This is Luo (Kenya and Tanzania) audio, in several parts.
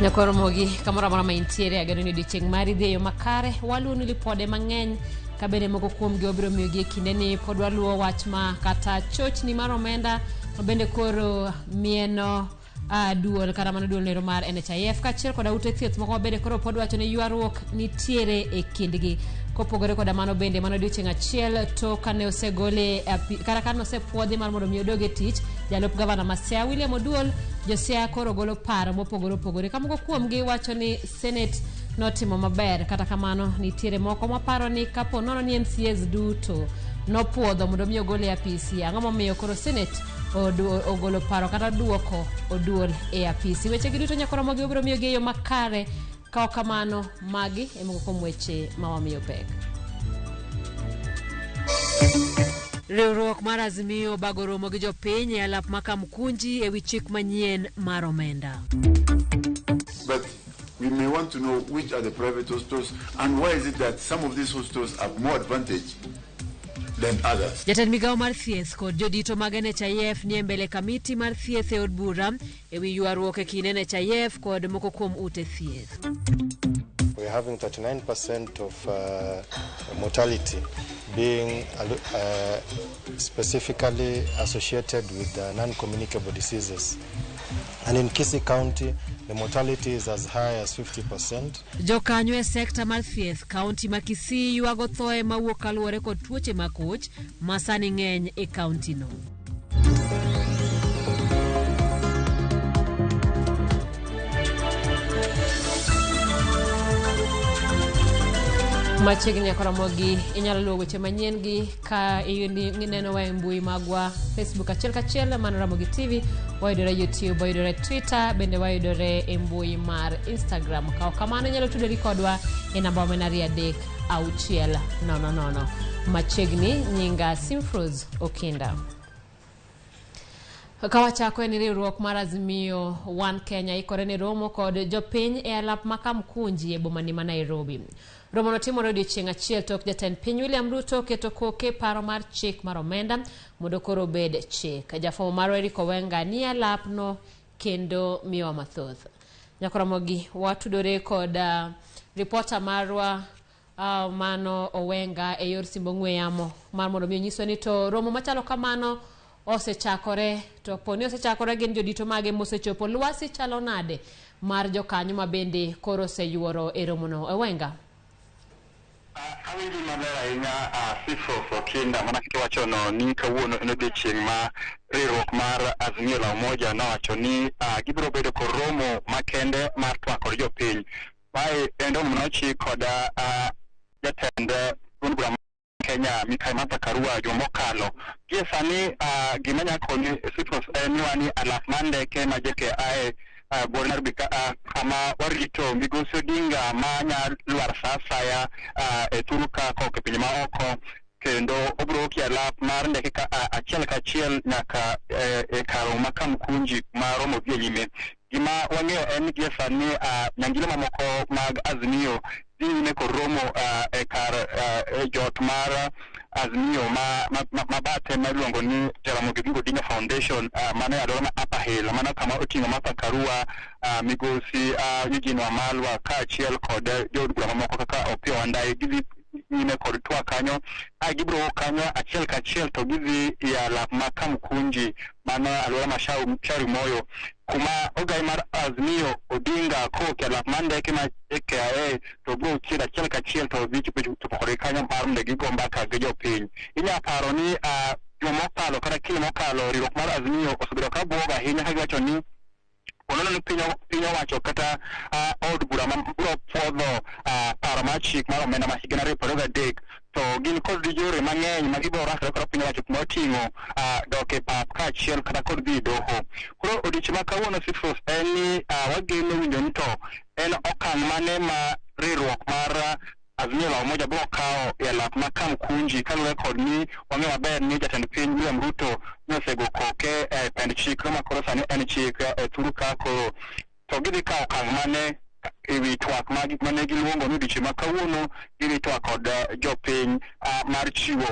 Nyakwar Ramogi, kamoro amora ma intiere, ageno ni odiechieng' mari dhi e yo makare. Waluwoni lipode mang'eny ka bende moko kuomgi wabiro miyogi e kindeni. Pod waluwo wach ma kata chochni mar omenda ma bende koro mieno duol kata mano duol nero mar NHIF kaachiel koda ute thieth moko ma bende koro pod wacho ni ywaruok nitiere e kindgi. Kopogore koda mano bende mano odiochieng' achiel to kane osegole kata kane osepuodhi mar mondo mi odog e tich jalup gavana ma Siaya William Oduol, jo Siaya koro golo paro mopogore opogore ka moko kuomgi wacho ni Senate notimo maber. Kata kamano nitiere moko maparo ni kapo nono ni MCAs duto nopuodho mondo mi ogole e apisi, ang'o momiyo koro Senate ogolo paro kata duoko Oduol e apisi? Wechegi duto nyaka romo gi obiro miyogi e yo makare. Ka ok kamano, magi e moko kuom weche ma wamiyo pek. Riwruok mar Azimio obago romo gi jopiny e alap ma Kamkunji e wi chik manyien mar omenda. But we may want to know which are the private hospitals and why is it that some of these hospitals have more advantage than others. Jatend migawo mar thieth kod jodito mag NHIF nie mbele kamiti mar thieth e od bura e wi ywaruok e kind NHIF kod moko kuom ute thieth. We are having 39% of mortality being specifically associated with non-communicable diseases. And in Kisii County, the mortality is as high as 50%. Jokanyo e sekta mar thieth kaunti ma Kisii ywago thoe mawuok kaluwore kod tuoche makoch ma sani ng'eny e kauntino. Machiegni nyaka Ramogi, inyalo luwo weche manyien gi ka inenowa e mbui magwa Facebook achiel kachiel mano Ramogi TV, wayudore YouTube, wayudore Twitter, bende wayudore e mbui mar Instagram. Ka ok kamano inyalo tudori kodwa e namba ma en 2 3 6 0 0. Machiegni nyinga Simfruz Okinda. Ka wachako en riwruok mar Azimio One Kenya ikore ne romo kod jopiny e alap ma Kamkunji e bomani ma Nairobi. Romono timore odiechieng' achiel tok jatend piny William Ruto keto koke paro mar chik mar omenda mondo koro obed chik. Jafwambo marwa Eric Owenga nie alapno kendo miyowa mathoth. Nyakoromogi watudore kod ripota marwa mano Owenga e yor simb ong'we yamo mar mondo mi onyiswa ni to romo machalo kamano osechakore to po ni osechakore gin jodito mage mosechopo lwasi chalo nade mar jokanyo ma bende koro oseyuoro e romono. Owenga. Awinji maber ahinya, Sifos Okinda, mana kaka iwachono ni kawuono en odiechieng' ma riwruok mar Azimio la Umoja nowacho ni gibiro bedo kod romo makende mar twak kod jopiny. Mae en romo manochik kod jatend duond bura Kenya Mikai Martha Karua juma mokalo. Gie sani gima nya konyi Sifos en ni wan alap mar ndeke ma JKIA buore Nairobi ka, kama warito migosi Odinga ma nya lwar sa asaya e thuru ka kowuok e pinje ma oko kendo obiro wuok e alap mar ndeke ka achiel kachiel nyaka e kar romo ma Kamkunji ma romo dhi e nyime. Gima wang'eyo en ni gie sani nyangile mamoko mag Azimio dhi nyime kod romo e kar jot mar Azimio ma bathe ma iluongo ni Jaramogi Oginga Odinga Foundation, mano e alwora ma Upper Hill, mano kama oting'o Martha Karua, migosi Eugene Wamalwa kaachiel kod jood bura mamoko kaka Opiyo Wandayi. Gidhi nyime kod twak kanyo ae gibiro wuok kanyo achiel kachiel to gidhi e alap ma Kamkunji, mano alwora ma Shauri Moyo, kuma ogai mar Azimio Odinga kowuok e alap mar ndeke ma JKIA to biro chiel achiel kachiel to dhi chopo kodgi kanyo mar mondo gigo mbaka gi jopiny. Inya paro ni juma mokalo kata kinde mokalo riwruok mar Azimio osebedo ka buogo ahinya ka giwacho ni onono ni piny owacho kata od bura ma biro puodho paro mar chik mar omenda ma higa 2023 to gin kod yore mang'eny ma gibiro rakore kod piny owacho kuma oting'o dok e pap kaachiel kata kod dhi e doho. Koro odiochieng' ma kawuono Sifos en ni wageno winjo ni to en okang' mane ma riwruok mar Azimio la Umoja biro kawo e alap ma Kamkunji kaluwore kod ni wang'eyo maber ni jatend piny William Ruto ne osego koke e pend chik ma koro sani en chik e thuru ka koro to gidhi kawo okang' mane ewi twak ma mane giluongo ni odiochieng' ma kawuono gidhi twak kod jopiny mar chiwo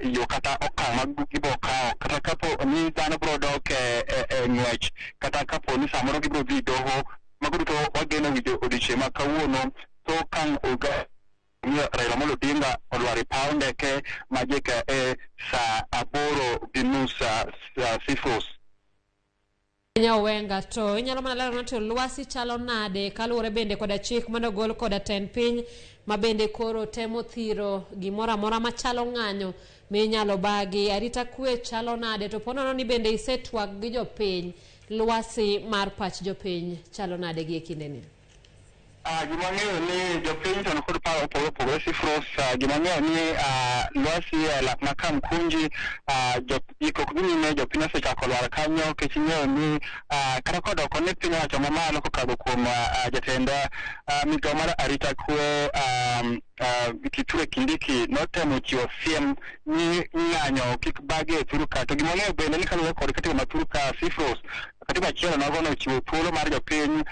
yo kata okang' ma gibiro kawo kata kapo ni dhano biro dok e ng'wech kata kapo ni samoro gibiro dhi doho. Mago duto wageno winjo odiochieng' ma kawuono to kang' oga Raila Amolo Odinga olwar e paw ndeke ma JKIA saa 8:30 Sifos. Owenga, to inyalo mana lero to lwasi chalo nade kaluwore bende koda chik mane ogol koda tend piny ma bende koro temo thiro gimoro amora machalo ng'anyo minyalo bagi arita kwe chalo nade to ponono ni bende isetwak gi jopiny lwasi mar pach jopiny chalo nade gi e kindeni? Gima ang'eyo ni jopiny to nikod paro opogore opogore Sifros. Gima ang'eyo ni lwasi e lak ma Kamkunji ikruok dhi nyime, jopiny osechako lwar kanyo nikech ing'eyo ni kata kodoko ni piny owacho mamalo kokadho kuom jatend migawo mar arita kwe Kithure Kindiki notemo chiwo siem ni ng'anyo kik bagi e thuru ka. To gima ang'eyo bende ni kaluwore kod katiba ma thuru ka Sifros, katiba achiel nogo nochiwo thuolo mar jopiny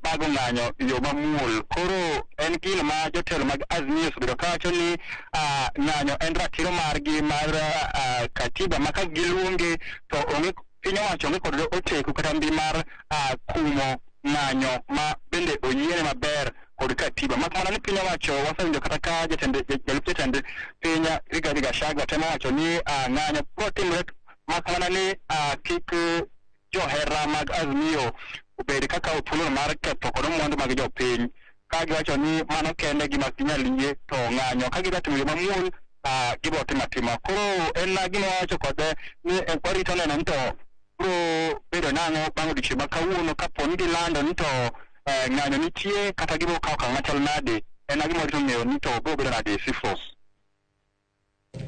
bago ng'anyo e yo mamuol. Koro en gino ma jotelo mag Azimio osebedo kawacho ni ng'anyo en ratiro margi mar katiba ma ka giluonge to onge piny owacho onge kod oteku kata mbi mar kumo ng'anyo ma bende oyiene maber kod katiba. Mak mana ni piny owacho wasewinjo kata ka jalup jatend piny Rigathi Gachagua temo wacho ni ng'anyo biro timore mak mana ni kik johera mag Azimio obed kaka thuolo mar ketho kod mwandu mag jopiny ka giwacho ni mano kende gima ginyal yie to ng'anyo ka gidwa timo yo mamuol gibiro timo atima. Koro en gima wawacho kode ni warito neno ni to biro bedo nang'o bang' odiochieng' ma kawuono kapo ni gilando ni to ng'anyo nitie kata gibiro kawo okang' machal nade en gima warito ng'eyo ni to biro bedo nade Sifros.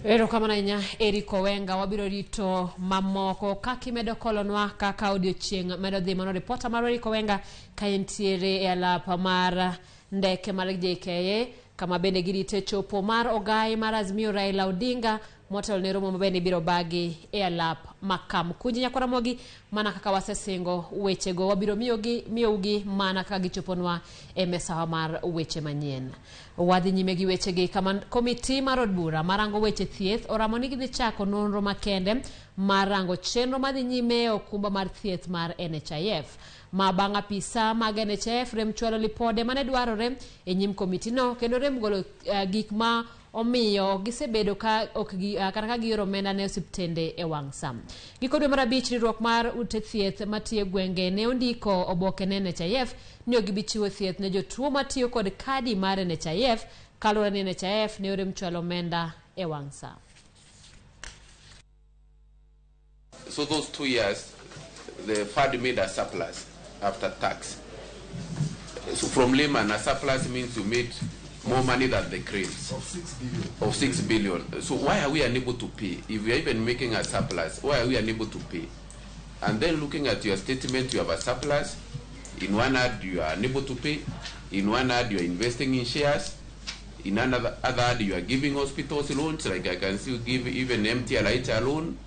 Erokamano ahinya Eric Owenga, wabiro rito mamoko kaka imedo kolonwa kaka odiochieng' medo dhi. Mano ripota mar Eric Owenga ka entiere e alap mar ndeke mar JKIA kama bende girite chopo mar ogai mar Azimio Raila Odinga motelo ne romo mabende ibiro bagi e alap ma Kamkunji. Nyakwa Ramogi, mana kaka wasesingo wechego wabiro miyougi mana kaka gichoponwa e mesawa mar weche manyien. Wadhi nyime gi wechegi kama komiti mar od bura marango weche thieth oramo ni gidhi chako nonro makende mar rango chenro madhi nyime e okumba mar thieth mar NHIF. Ma bang' apisa mag NHIF rem chwalo lipode mane dwarore e nyim komitino kendo rem golo gik ma omiyo gisebedo ka ok gi kata ka gioro omenda ne osiptende e wang' sa. Giko dwe mar abich, riwruok mar ute thieth matiyo e gwenge ne ondiko oboke ne NHIF ni ok gibi chiwo thieth ne jotuo matiyo kod kadi mar NHIF kaluwore ni NHIF ne orem chwalo omenda e wang' sa. So those 2 years, the fund made a surplus after tax. So from layman, a surplus means you made more money than the claims. Of 6 billion. Of 6 billion. So why are we unable to pay? If we are even making a surplus, why are we unable to pay? And then looking at your statement, you have a surplus. In one hand, you are unable to pay. In one hand, you are investing in shares. In another other hand, you are giving hospitals loans. Like I can see you give even MTRH a loan.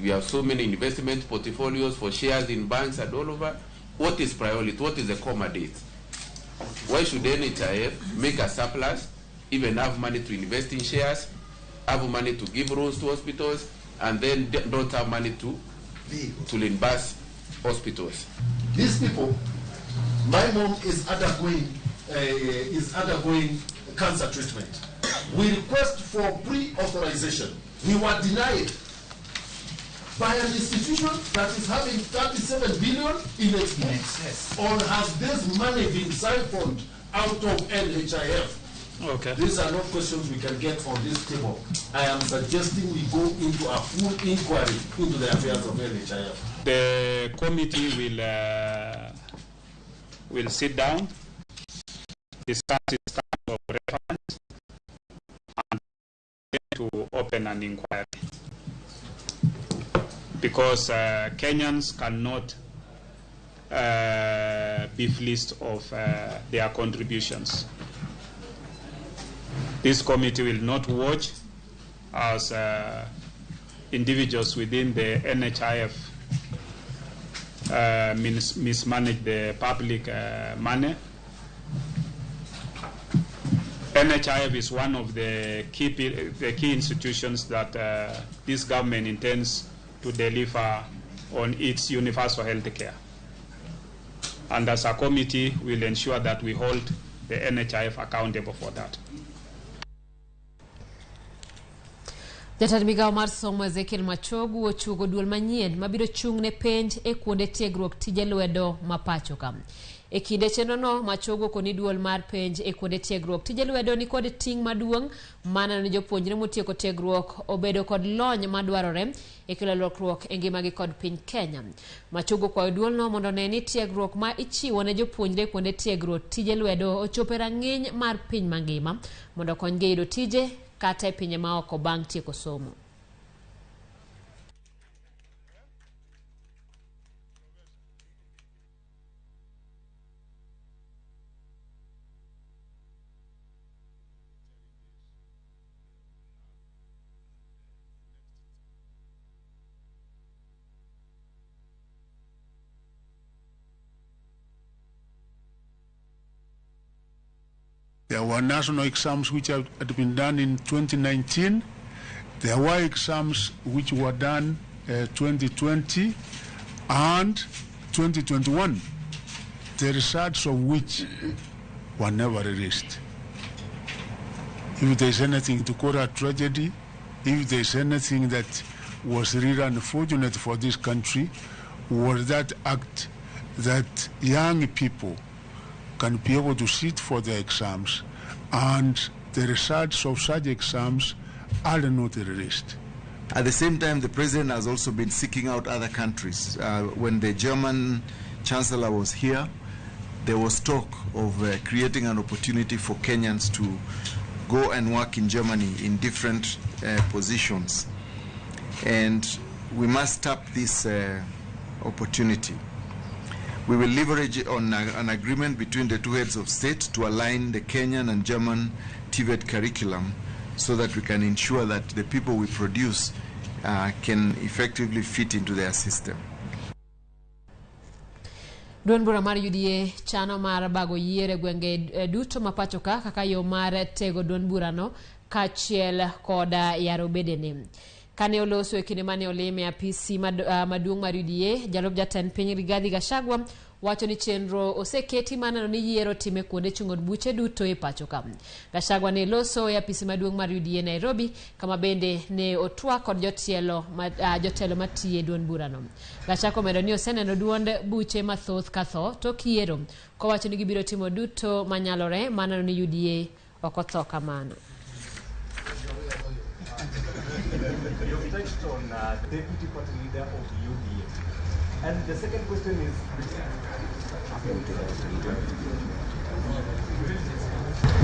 We have so many investment portfolios for shares in banks and all over. What is priority? What is the comma date? Why should NHIF make a surplus, even have money to invest in shares, have money to give loans to hospitals, and then don't have money to reimburse hospitals? These people, my mom is undergoing cancer treatment. We request for pre-authorization. We were denied by an institution that is having 37 billion in excess. Or has this money been siphoned out of NHIF? Okay. These are not questions we can get on this table. I am suggesting we go into a full inquiry into the affairs of NHIF. The committee will sit down, discuss its terms of reference, and then to open an inquiry. Because Kenyans cannot be fleeced of their contributions. This committee will not watch as individuals within the NHIF mismanage the public money. NHIF is one of the key institutions that this government intends to deliver on its universal health care. And as a committee, we'll ensure that we hold the NHIF accountable for that. Jatend migawo mar somo Ezekiel Machogu ochuogo duol manyien mabiro chung' ne penj e kuonde tiegruok tije lwedo ma pacho ka. E kinde chenrono, Machogu okoni duol mar penj e kuonde tiegruok tije lwedo nikod ting' maduong' mar neno ni jopuonjre motieko tiegruok obedo kod lony madwarore e kelo lokruok e ngimagi kod piny Kenya. Machogu okwayo duolno mondo one ni tiegruok ma ichiwo ne jopuonjre e kuonde tiegruok tije lwedo ochopo e rang'iny mar piny mangima mondo okonygi yudo tije kata e pinje maoko bang' tieko somo. There were national exams which had been done in 2019. There were exams which were done 2020 and 2021, the results of which were never released. If there is anything to call a tragedy, if there is anything that was really unfortunate for this country, was that act that young people can be able to sit for their exams, and the results of such exams are not released. At the same time, the president has also been seeking out other countries. When the German chancellor was here, there was talk of creating an opportunity for Kenyans to go and work in Germany in different positions. And we must tap this opportunity. We will leverage on an agreement between the two heads of state to align the Kenyan and German TVET curriculum so that we can ensure that the people we produce can effectively fit into their system. Duond bura mar UDA chano mar bago yiero e gwenge duto ma pacho ka kaka yo mar tego duond burano kaachiel koda yaro bedene. Kane oloso e kinde mane olime e apisi maduong' mar UDA, jalup jatend piny Rigathi Gachagua wacho ni chenro oseketi mar neno ni yiero time kuonde chung' od buche duto e pacho ka. Gachagua ne loso e apisi maduong' mar UDA Nairobi, kama bende ne otwak kod jotelo matiyo e duond burano. Gachagua omedo ni oseneno duond buche mathoth katho tok yiero, kowacho ni gibiro timo duto manyalore mar neno ni UDA ok otho kamano. You've touched on the deputy party leader of UDA. And the second question is...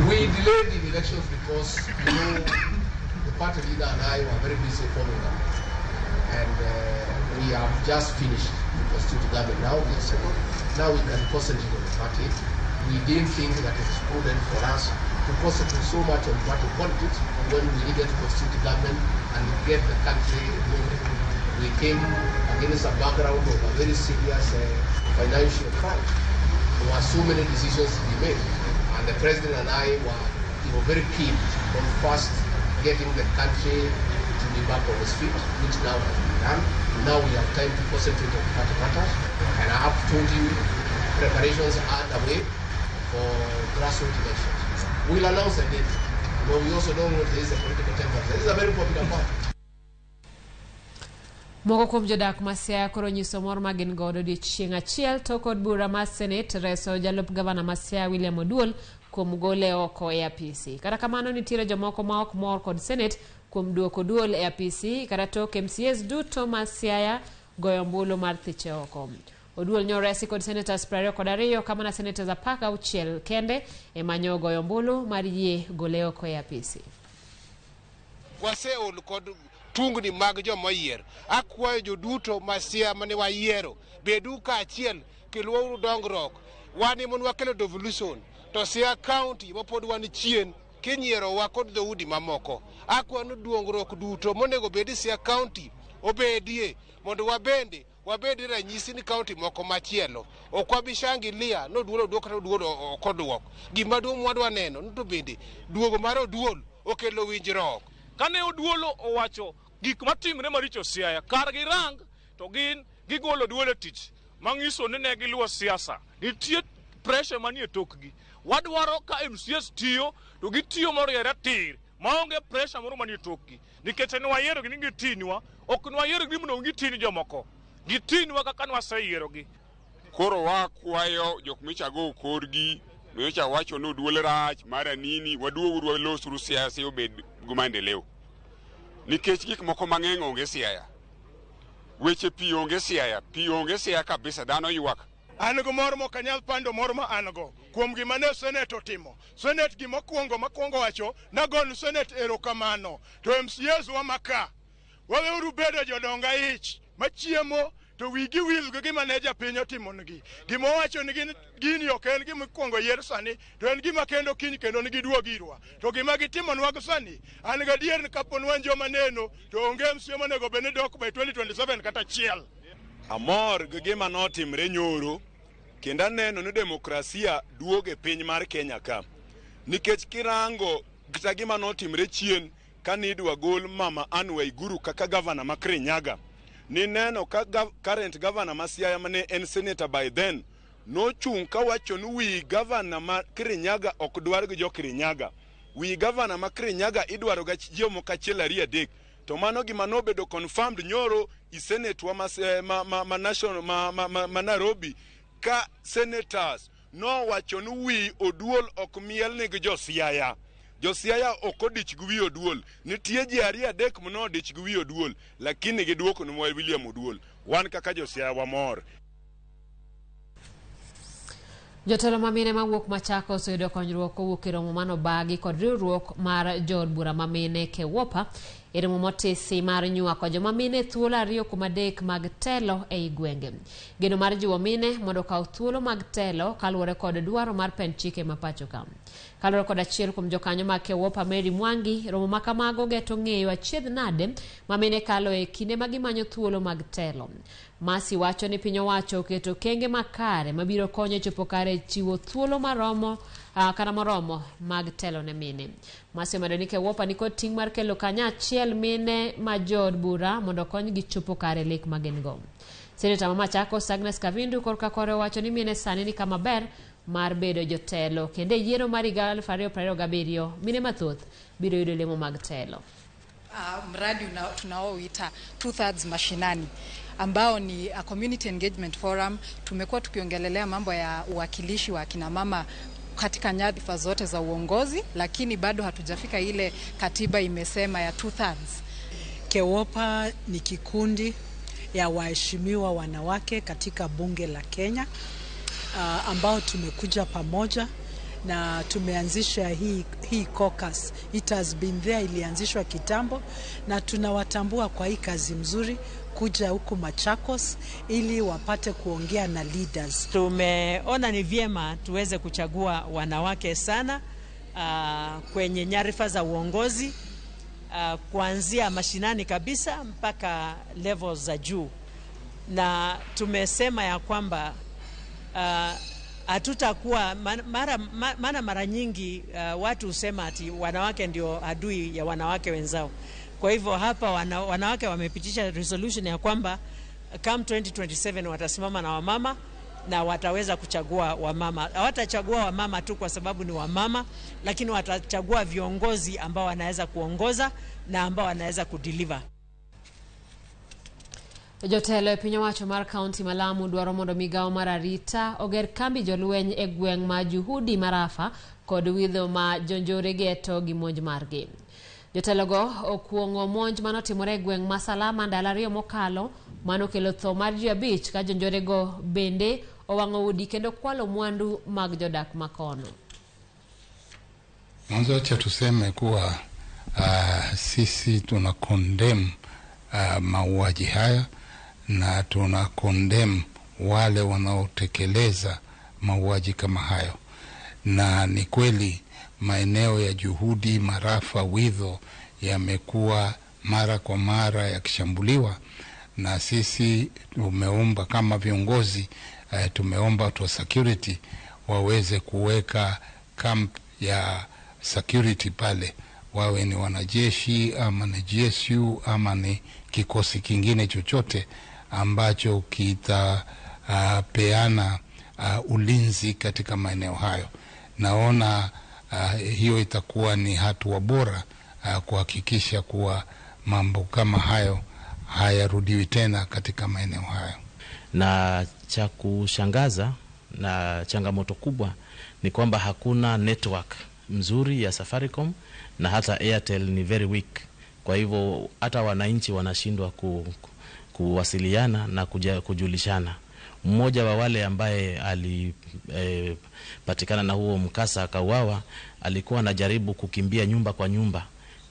We delayed the elections because, you know, the party leader and I were very busy forming government. And we have just finished the constituted government now, we are settled. Now we can concentrate on the party. We didn't think that it is prudent for us to concentrate so much on party politics when we needed to constitute the government and get the country moving. We came against a background of a very serious financial crunch. There were so many decisions to be made, and the president and I were very keen on first getting the country to be back on its feet, which now has been done. Now we have time to concentrate on party matters, and I have told you preparations are underway for grassroots elections. We'll announce the date. You know, we also don't know if there is a political temper. This is a very popular party. Moko kuom jodak ma Siaya koro nyiso mor ma gin godo odiechieng' achiel tok od bura mar Senate reso jalup gavana ma Siaya William Oduol kuom gole oko e apisi. Kata kamano nitiere jomoko ma ok mor kod Senate kuom duoko Oduol e apisi kata tok MCAs duto ma Siaya goyo ombulu mar thiche oko. Oduol nyoresi kod senators 22 kamana senators 16 kende ema nyogoyo ombulu mar yie gole oko e apisi. Waseol kod tungni mag joma oyier. Akwayo joduto ma Siaya mane wayiero, bedu kaachiel kelwauru dongruok. Wan ema wakelo devolution to Siaya County mapod wan chien kinyierowa kod dhoudi mamoko. Akwayo ni dongruok duto monego bed e Siaya County obedie mondo wabende wabed ranyisi ni county moko machielo. Ok wabi shangilia ni Oduol oduok kata Oduol ok oduok. Gima duong' mwadwa neno ni to bende duogo mar Oduol okelo winjruok. Kane Oduol owacho gik matimre maricho Siaya, kar girang to gin gigolo Oduol e tich. Manyiso ni ne giluwo siasa. Nitie pressure manie tokgi. Wadwaro ka MCAs tiyo to gitiyo moriere tir maonge pressure moro manie tokgi. Nikech ne wayierogi ni gitinwa, ok ne wayierogi ni mondo gitini jomoko. Gitinwa kaka ne waseyierogi. Koro wakwayo jok michago korgi nyocha wacho ni oduol rach mara nini, waduoguru walosuru siasa obed gi maendeleo. Nikech gik moko mang'eny onge Siaya. Weche pi onge Siaya, pi onge Siaya kabisa, dhano ywak. An gi mor mok anyal pando mor ma an go kuom gima ne Senate otimo. Senate gimokwongo makwongo wacho nagonu Senate erokamano. To MCAs wa maka, waweuru bedo jodong aich machiemo to wigi wil gi gima ne japiny otimonegi. Gima owacho ni gini ok en gima ikwongo yier sani, to en gima kendo kiny kendo nigiduog irwa. To gima gitimonwa gi sani, an gadier ni kapo ni wan joma neno, to onge MCA monego bed ni dok by 2027 kata achiel. Amor gi gima notimre nyoro, kendo aneno ni demokrasia duogo e piny mar Kenya ka. Nikech kirango kata gima notimre chien kane idwa gol Mama Anne Waiguru kaka gavana ma Kirinyaga, nineno ka current governor ma Siaya mane en senator by then nochung' kawacho ni wi gavana ma Kirinyaga ok dwar gi jo Kirinyaga. Wi gavana ma Kirinyaga idwaro ga jomoko achiel ariyo adek. To mano gima nobedo confirmed nyoro i senate wa ma national ma Nairobi ka senators nowacho ni wi Oduol ok miel ni gi jo Siaya. Jo Siaya ok odich gi wi Oduol. Nitie ji ariyo adek manodich gi wi Oduol, lakini giduoko ni William Oduol. Wan kaka jo Siaya wamor. Jotelo ma mine mawuok Machakos oyudo konyruok kowuok e romo manobagi kod riwruok mar jood bura ma mine KEWOPA e romo motisi mar nywako joma mine thuolo 2 kuom 3 mag telo ei gwenge. Geno mar jiwo mine mondo okaw thuolo mag telo kaluwore kod dwaro mar pend chike ma pacho ka. Kaluwore kod achiel kuom jokanyo mag KEWOPA Mary Mwangi, romo ma kamago geto ng'eyo achiedh nade ma mine kalo e kinde ma gimanyo thuolo mag telo. Masi wacho ni piny owacho oketo kenge makare mabiro konyo chopo kare chiwo thuolo maromo kata moromo mag telo ne mine. Masi omedo ni KEWOPA nikod ting' mar kelo kanyachiel mine ma jood bura mondo okonygi chopo kare lek ma gin go. Seneta ma Machakos Agnes Kavindu korka kore owacho ni mine sani ni kama ber mar bedo jotelo kendo e yiero mar higa 2027 mine mathoth biro yudo lemo mag telo. Mradi tunaoita 2/3 mashinani ambao ni a community engagement forum. Tumekuwa tukiongelelea mambo ya uwakilishi wa kina mama katika nyadhifa zote za uongozi, lakini bado hatujafika ile katiba imesema ya 2/3. KEWOPA ni kikundi ya waheshimiwa wanawake katika bunge la Kenya, ambao tumekuja pamoja na tumeanzisha hii caucus. It has been there, ilianzishwa kitambo, na tunawatambua kwa hii kazi mzuri kuja huku Machakos ili wapate kuongea na leaders. Tumeona ni vyema tuweze kuchagua wanawake sana kwenye nyadhifa za uongozi, kuanzia mashinani kabisa mpaka levels za juu. Na tumesema ya kwamba hatutakuwa mara nyingi watu husema ati wanawake ndio adui ya wanawake wenzao. Kwa hivyo hapa wanawake wamepitisha resolution ya kwamba come 2027 watasimama na wamama na wataweza kuchagua wamama. Hawatachagua wamama tu kwa sababu ni wamama, lakini watachagua viongozi ambao wanaweza kuongoza na ambao wanaweza kudeliver. Jotelo e piny owacho mar kaunti ma Lamu dwaro mondo migawo mar arita oger kambi jolweny e gweng' ma Juhudi Marafa kod widho ma jonjore geto gi monj margi. Jotelogo okuong'o monj manotimore e gweng' ma Salama ndalo 2 mokalo manokelo tho mar ji 5 ka jonjorego bende owang'o udi kendo kwalo mwandu mag jodak makono. Mwanzo acha tuseme kuwa sisi tuna condemn mauaji haya na tuna condemn wale wanaotekeleza mauaji kama hayo. Na ni kweli maeneo ya Juhudi, Marafa, Widho yamekuwa mara kwa mara yakishambuliwa, na sisi tumeomba kama viongozi, tumeomba watu wa security waweze kuweka camp ya security pale, wawe ni wanajeshi ama ni GSU ama ni kikosi kingine chochote ambacho kita peana ulinzi katika maeneo hayo. Naona hiyo itakuwa ni hatua bora kuhakikisha kuwa mambo kama hayo hayarudiwi tena katika maeneo hayo. Na cha kushangaza na changamoto kubwa ni kwamba hakuna network mzuri ya Safaricom na hata Airtel ni very weak. Kwa hivyo hata wananchi wanashindwa kuwasiliana na kujulishana. Mmoja wa wale ambaye alipatikana na huo mkasa akauawa alikuwa anajaribu kukimbia nyumba kwa nyumba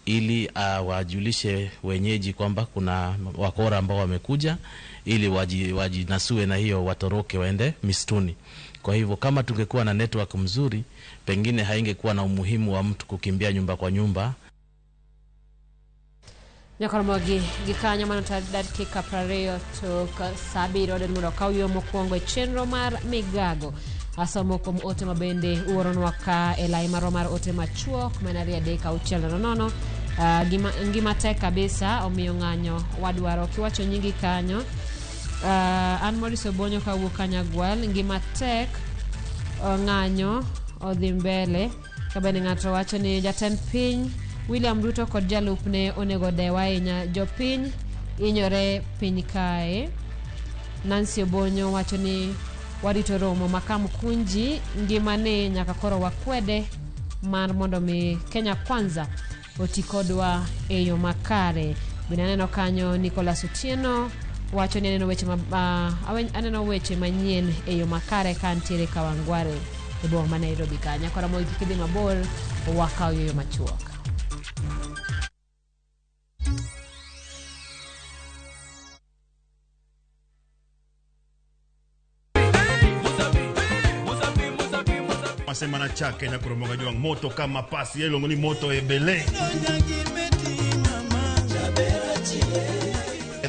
ili wajulishe wenyeji kwamba kuna wakora ambao wamekuja ili wajinasue na hiyo watoroke waende misituni. Kwa hivyo kama tungekuwa na network mzuri, pengine haingekuwa na umuhimu wa mtu kukimbia nyumba kwa nyumba. Nyakoromogi gikanyo mano dakika 20 tok 7 den mondo okaw yo mokwongo e chenro mar migago. Asomo kuom ote mabende uoronwa ka e lai marwa mar ote machuok mana 2 3 6 0 0. Ngima tek kabisa omiyo ng'anyo wadwaro kiwacho nyingi kanyo. An Maurice Obonyo kawuok Kanyagwal, ngima tek ng'anyo odhi mbele. Kabende ng'ato wacho ni jatend piny William Ruto kod jalupne onego dew ahinya, jopiny inyore piny kae. Nancy Obonyo wacho ni warito romo ma Kamkunji, ngimane nyaka koro wakwede mar mondo mi Kenya Kwanza oti kodwa e yo makare. Bende aneno kanyo Nicholas Otieno wacho ni aneno weche manyien e yo makare ka ntiere Kawangware e boma ma Nairobi kanyo. Koro mondo kik idhi mabor, wakaw yo machuok. Masema na chake na kuromoga juang moto kama pasi yelongo ni moto ebele.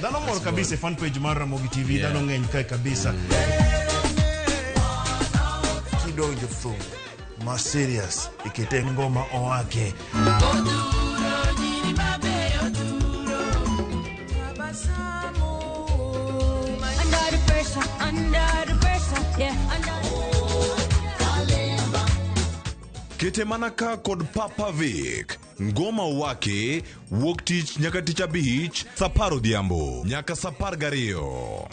Dhano mor kabisa fan page mar Ramogi TV, dhano ng'eny kae kabisa. Kidonjo thum ma serious ikete ngoma owake. Under the pressure, under the pressure, yeah, under. Kete manaka kod Papa Vic ngoma wake wuok tich nyaka tich abich saa 10 odhiambo nyaka saa 12.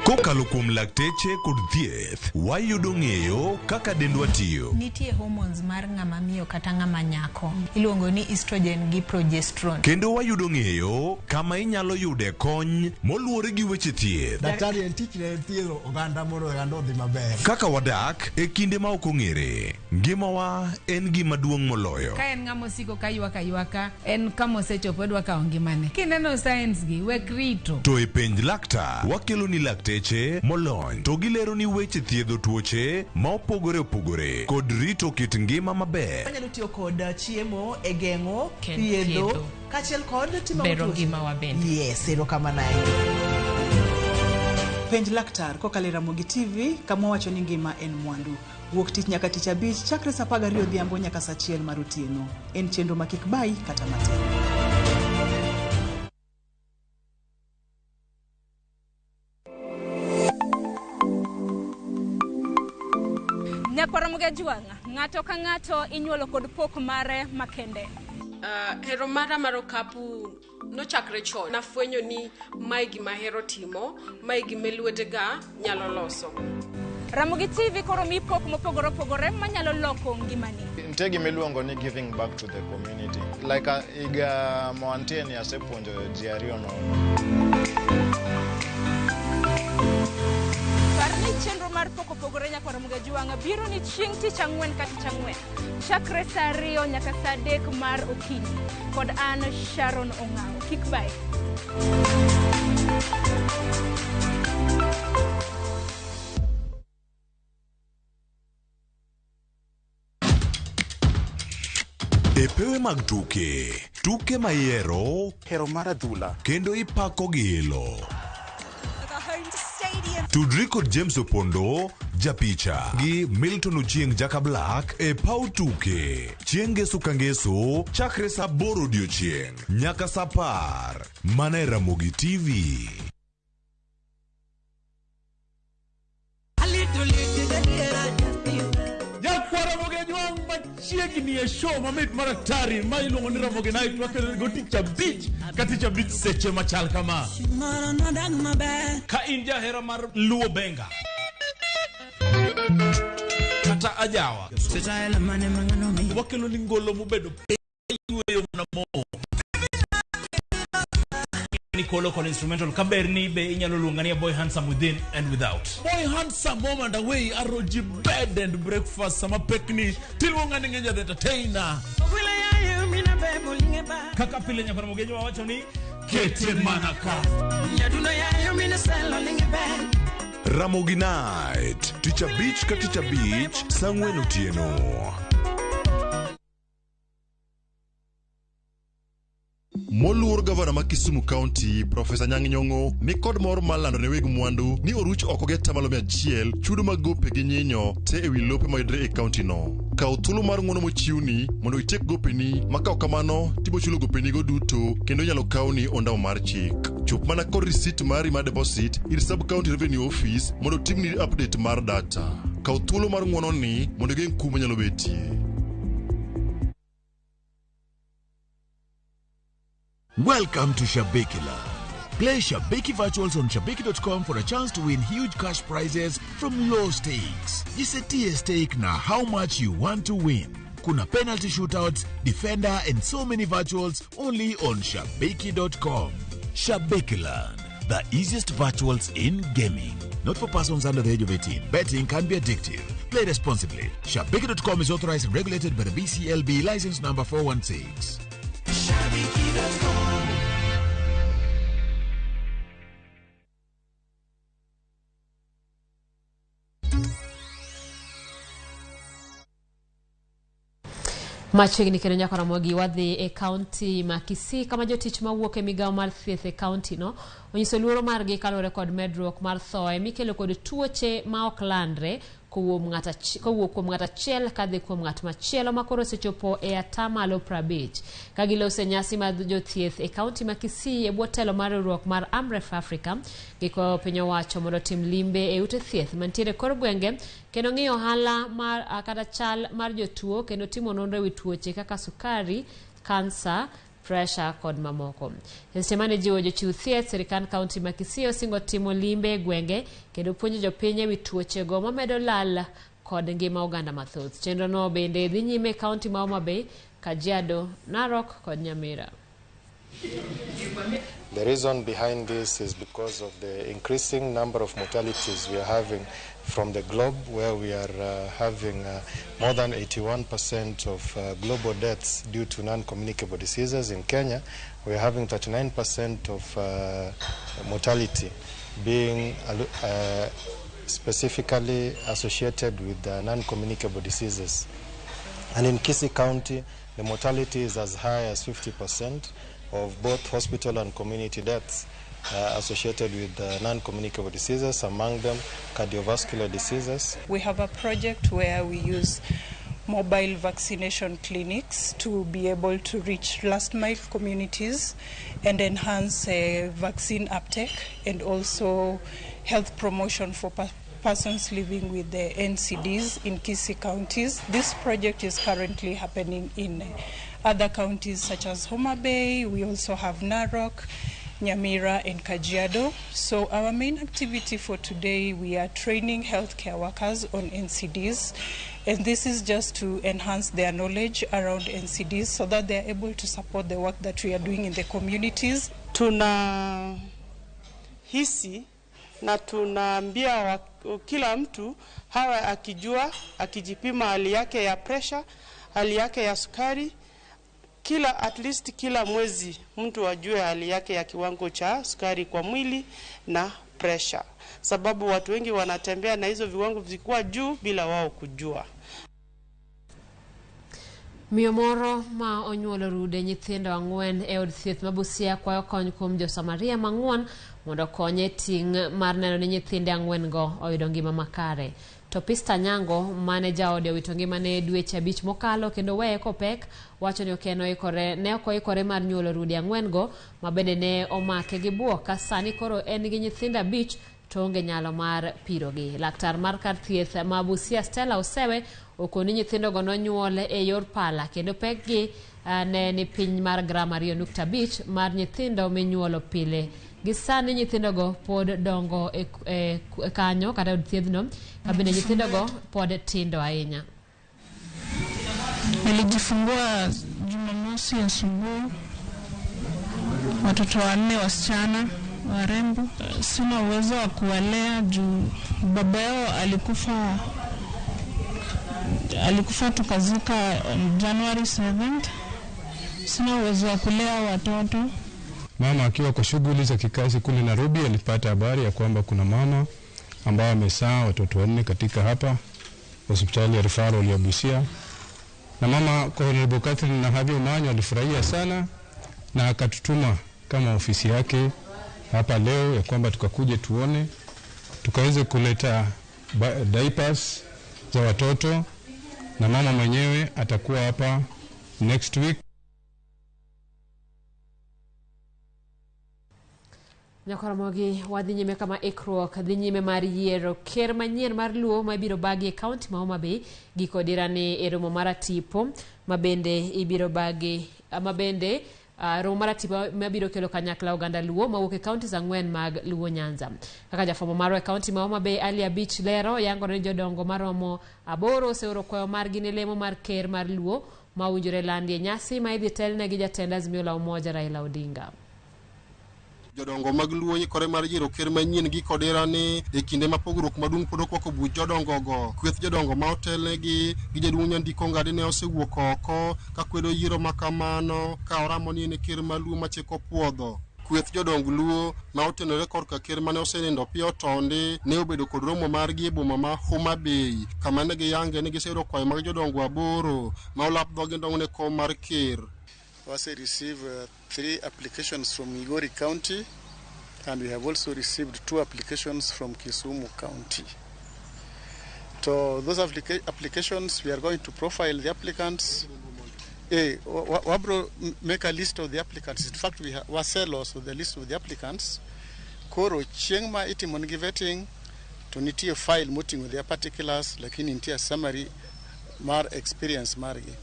Kokalo kuom lakteche kod thieth, wayudo ng'eyo kaka dendwa tiyo. Nitie hormones mar ng'ama miyo kata ng'ama nyako. Iluongo ni estrogen gi progesterone. Kendo wayudo ng'eyo kama inyalo yude kony moluwore gi weche thieth. Daktari en tich ne thiedho oganda mondo oganda odhi maber. Kaka wadak e kinde ma ok ong'ere, ngimawa en gima duong' moloyo. Ka en ng'ama osiko ka ywak aywaka, en kama osechopo odwa kawo ngimane. Kineno signs gi, wek rito. To e penj laktar, wakelo ni lakteche molony to gilero ni weche thiedho tuoche ma opogore opogore kod rito kit ngima maber. Wanyalo tiyo kod chiemo e geng'o, thiedho, kaachiel kod timo bero ngimawa bende. Yes, erokamano ahinya. Penj laktar kokalo e Ramogi TV kama wacho ni ngima en mwandu. Wuok tich nyaka tich abich chakre saa 12 odhiambo nyaka saa 1 mar otieno. En chenro ma kik bayi kata matin. Nyakwaramogi Ajwang', ng'ato ka ng'ato inyuolo kod pok mare makende. Hero mara mar okapu nochakre chon. Nafwenyo ni mae gima ahero timo, mae gima lwetega nyalo loso. Ramogi TV koro mi pok mopogore opogore manyalo loko ngimani. Nitie gima iluongo ni giving back to the community. Like higa moantie ni asepuonjo ji ariyo nono. Par ni chenro mar pok opogore Nyakwaramogi Ajwang' biro ni chieng' tich ang'wen ka tich ang'wen chakre saa 2 nyaka saa 3 mar okinyi kod an Sharon Ong'awo. Kik bayi. E pewe mag tuke, tuke mayiero, hero mar adhula, kendo ipako gi ilo. Tudri kod James Opondo Japicha gi Milton Ochieng Jaka Black e paw tuke. Chieng' ngeso ka ngeso chakre saa 8 odiochieng' nyaka saa 10. Mana e Ramogi TV. Nyakwar Ramogi Ajwang' machiegni e show mamit mar atari ma iluongo ni Ramogi Night wakelo go tich abich ka tich abich seche machal kama. Ka in jahera mar Luo Benga kata ajawa wakelo ni ngolo mobedo piny yweyo mana mo Nikolo kod instrumental kaber ni be inyalo luonga ni a boy handsome within and without. Boy handsome home and away aroji bed and breakfast sama pekni tiluonga ni ng'enya the entertainer. Kaka pile nyakwar Ramogi wawacho ni kete mana ka. Ramogi Night. Tich abich ka tich abich saa 4 otieno. Moluor gavana ma Kisumu County, Profesa Anyang' Nyong'o ni kod mor mar lando ne weg mwandu ni oruch oko gi atamalo 100 chudo mag gope gi nyinyo te ewi lope mayudore e kaunti no. Kaw thuolo mar ng'uono mochiwni mondo itiek gopeni ma ka ok kamano tibochulo gopenigo duto kendo inyalo kawni ondamo mar chik. Chop mana kod risit mari mar deposit ir Sub County Revenue Office mondo otimni update mar data. Kaw thuolo mar ng'uono ni mondo igeng' kum manyalo betie. Welcome to Shabiki Land. Play Shabiki Virtuals on Shabiki.com for a chance to win huge cash prizes from low stakes. Jisetie stake na how much you want to win. Kuna penalty shootouts, defender, and so many virtuals only on Shabiki.com. Shabiki Land, the easiest virtuals in gaming. Not for persons under the age of 18. Betting can be addictive. Play responsibly. Shabiki.com is authorized and regulated by the BCLB license number 416. Machiegni kendo nyaka Ramogi wadhi e kaunti ma Kisii kama jotich mawuok e migawo mar thieth e kaunti no onyiso luoro margi kaluwore kod medruok mar thoe mikelo kod tuoche ma ok landre kowuok kuom ng'at achiel kadhi kuom ng'at machielo ma koro osechopo e atamalo 50. Ka giloso e nyasi mar jothieth e kaunti ma Kisii e bwo telo mar riwruok mar Amref Africa, gikwayo piny owacho mondo otim limbe e ute thieth mantiere kor gwenge kendo ng'iyo ohala mar kata chal mar jotuo kendo timo nonro ewi tuoche kaka sukari, kansa, pressure kod mamoko. E seche mane jiwo jochiw thieth, sirikand kaunti ma Kisii osingo timo limbe e gwenge kendo puonjo jopiny ewi tuochego mamedo lal kod ngima oganda mathoth. Chenro no bende dhi nyime e kaunti ma Homa Bay, Kajiado, Narok kod Nyamira. The reason behind this is because of the increasing number of mortalities we are having from the globe, where we are having more than 81% of global deaths due to non-communicable diseases. In Kenya, we are having 39% of mortality being specifically associated with non-communicable diseases. And in Kisii County, the mortality is as high as 50% of both hospital and community deaths associated with non-communicable diseases, among them cardiovascular diseases. We have a project where we use mobile vaccination clinics to be able to reach last mile communities and enhance vaccine uptake and also health promotion for persons living with the NCDs in Kisii counties. This project is currently happening in other counties such as Homa Bay. We also have Narok, Nyamira and Kajiado. So our main activity for today, we are training healthcare workers on NCDs, and this is just to enhance their knowledge around NCDs so that they are able to support the work that we are doing in the communities. Tuna hisi na tunaambia kila mtu hawa akijua, akijipima hali yake ya pressure, hali yake ya sukari, kila at least kila mwezi mtu ajue hali yake ya kiwango cha sukari kwa mwili na pressure, sababu watu wengi wanatembea na hizo viwango vikikuwa juu bila wao kujua. Miyo moro ma onyuolo rude nyithindo 4 e od thieth ma Busia kwayo kony kuom jo-Samaria mang'won mondo okonye ting' mar neno ni nyithinde 4 go oyudo ngima makare. To Pista Nyango mane jaode owito ngimane dweche 5 mokalo kendo weye kopek wacho ni ne ok oikore mar nyuolo rudi 4 go ma bende ne omake gi buok ka sani koro en gi nyithindo 5 to onge nyalo mar pirogi. Laktar mar kar thieth ma Busia Stella Osewe okoni nyithindogo nonyuol e yor pala kendo pekgi ne ni piny mar gram 2.5 mar nyithindo minyuolo pile. Gi sani nyithindogo pod dongo e kanyo kata od thiethno ka bende nyithindogo pod tindo ahinya. Nilijifungua Jumamosi asubuhi, watoto 4 wasichana warembo. Sina uwezo wa kuwalea juu baba yao alikufa tukazika on January 7th. Sina uwezo wa kulea watoto. Mama akiwa kwa shughuli za kikazi kule Nairobi alipata habari ya kwamba kuna mama ambaye amezaa watoto 4 katika hapa hospitali ya referral ya Busia. Na mama Honorable Catherine Nahabi Omanyo alifurahia sana na akatutuma kama ofisi yake hapa leo ya kwamba tukakuje tuone, tukaweze kuleta diapers za watoto, na mama mwenyewe atakuwa hapa next week. Nyakoromogi wadhi nyime kama ikruok dhi nyime mar yiero ker manyien mar Luo mabiro bagi e kaunti ma Homa Bay giko dirani e romo mar tipo mabende ibiro bagi mabende romo mar tipo mabiro kelo kanyakla oganda Luo mawuok e kaunti 4 mag Luo Nyanza. Kaka jafwambo marwa e kaunti ma Homa Bay Ali Abich lero yangore ni jodongo maromo 8 oseoro kwayo margi ne lemo mar ker mar Luo ma owinjore landi e nyasi ma idhi telne gi jatend Azimio la Umoja Raila Odinga. Jodongo mag Luo ikore mar yiero ker manyien gi kodirani e kinde ma pogruok maduong' pod okwako buch jodongo go. Kweth jodongo ma otelnegi gi jaduong' Nyandiko Ngadi ne osewuok oko ka kwedo yiero ma kamano ka oramo ni en e ker mar Luo machiko puodho. Kweth jodong Luo ma otenore korka ker mane osenindo piyo tondi ne obedo kod romo margi e boma ma Homa Bay kama ne giyange ni giseyudo kwayo mag jodongo 8 ma olap dhogi ndong' ne kom mar ker. Was received 3 applications from Migori County, and we have also received 2 applications from Kisumu County. So those applications, we are going to profile the applicants. Wabro make a list of the applicants. In fact, we wasell also the list of the applicants. Koro chieng' ma itimo nigi vetting to nitie file moting'o their particulars, lakini nitie summary mar experience margi.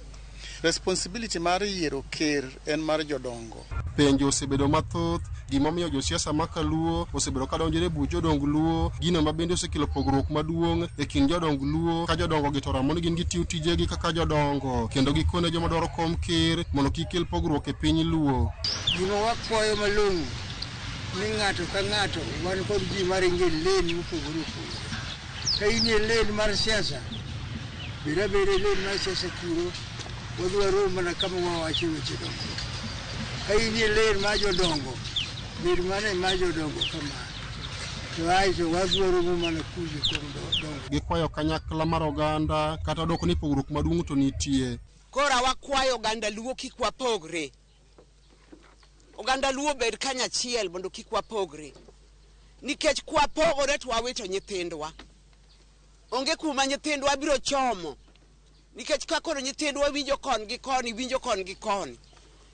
Responsibility mar yiero ker en mar jodongo. Penjo osebedo mathoth gimomiyo josiasa ma Kaluo osebedo ka donjore e buch jodong Luo, gino ma bende osekelo pogruok maduong' e kind jodong Luo ka jodongo gi to ramo ni gin gitiyo tijegi kaka jodongo kendo gikone joma dwaro kom ker mondo kik kel pogruok e piny Luo. Gima wakwayo malong'o ni ng'ato ka ng'ato wan kod ji maringo e lane mopogore opogore. Ka in e lane mar siasa, bed abeda e lane mar siasa kuro, wadwaro mana kama wawache weche dongruok. Ka in e lane mar jodongo, bed mana e mar jodongo kama. To aeto wadwaro mana kujo kuom dongo. Gikwayo kanyakla mar oganda kata dok ni pogruok maduong' to nitie. Koro wakwayo oganda Luo kik wapogre. Oganda Luo bed kanyachiel mondo kik wapogre. Nikech kwapogore to wawito nyithindwa. Onge kuma nyithindwa biro chomo. Nikech ka koro nyithindwa winjo kon gi koni, winjo kon gi koni.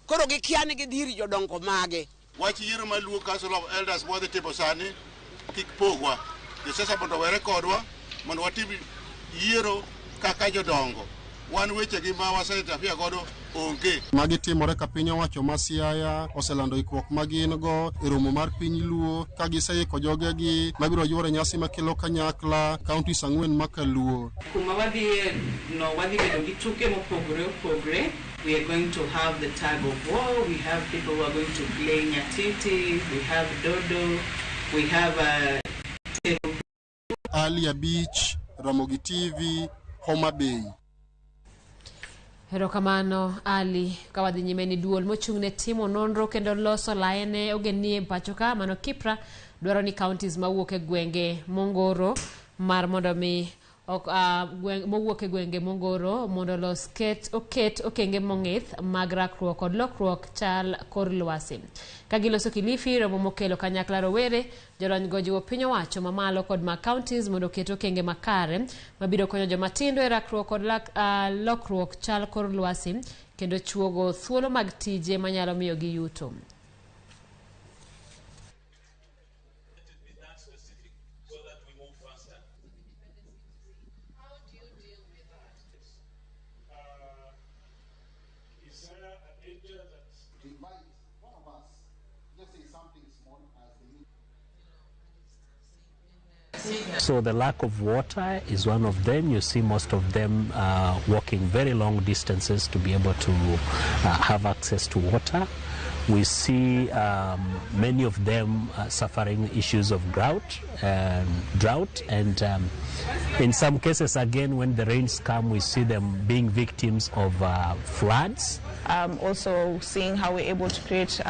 Koro gikia ni gidhi ir jodongo mage. Wach yiero mar Luo Council of Elders mwadhi timo sani kik pogwa. Josiasa mondo owere kodwa mondo watim yiero kaka jodongo. Wan wechegi ma waseintafia godo onge. Magi timore ka piny owacho ma Siaya oselando ikruok ma gin go e romo mar piny Luo ka giseiko jogegi mabiro yuoro nyasi makelo kanyakla counties 4 ma Kaluo. Kuma wadhiye no wadhi bedo gi tuke mopogore opogore. We are going to have the tug of war, we have people who are going to play nyatiti, we have dodo, we have Ali Abich, Ramogi TV, Homa Bay. Erokamano Ali. Ka wadhi nyime ni duol mochung' ne timo nonro kendo loso laene ogendni e pacho ka mano Kipra dwaro ni counties mawuok e gwenge mongoro mar mondo mi Mowuok e gwenge mongoro mondo los oket okenge mong'ith mag rakruok kod lokruok chal kor lwasi. Ka giloso Kilifi, romo mokelo kanyakla rowere, jolony go jiwo piny owacho mamalo kod mag counties mondo oket okenge makare mabiro konyo jomatindo e rakruok kod lokruok chal kor lwasi kendo chuogo thuolo mag tije manyalo miyo gi yuto. So the lack of water is one of them. You see most of them walking very long distances to be able to have access to water. We see many of them suffering issues of drought, and in some cases, again, when the rains come, we see them being victims of floods. Also seeing how we're able to create,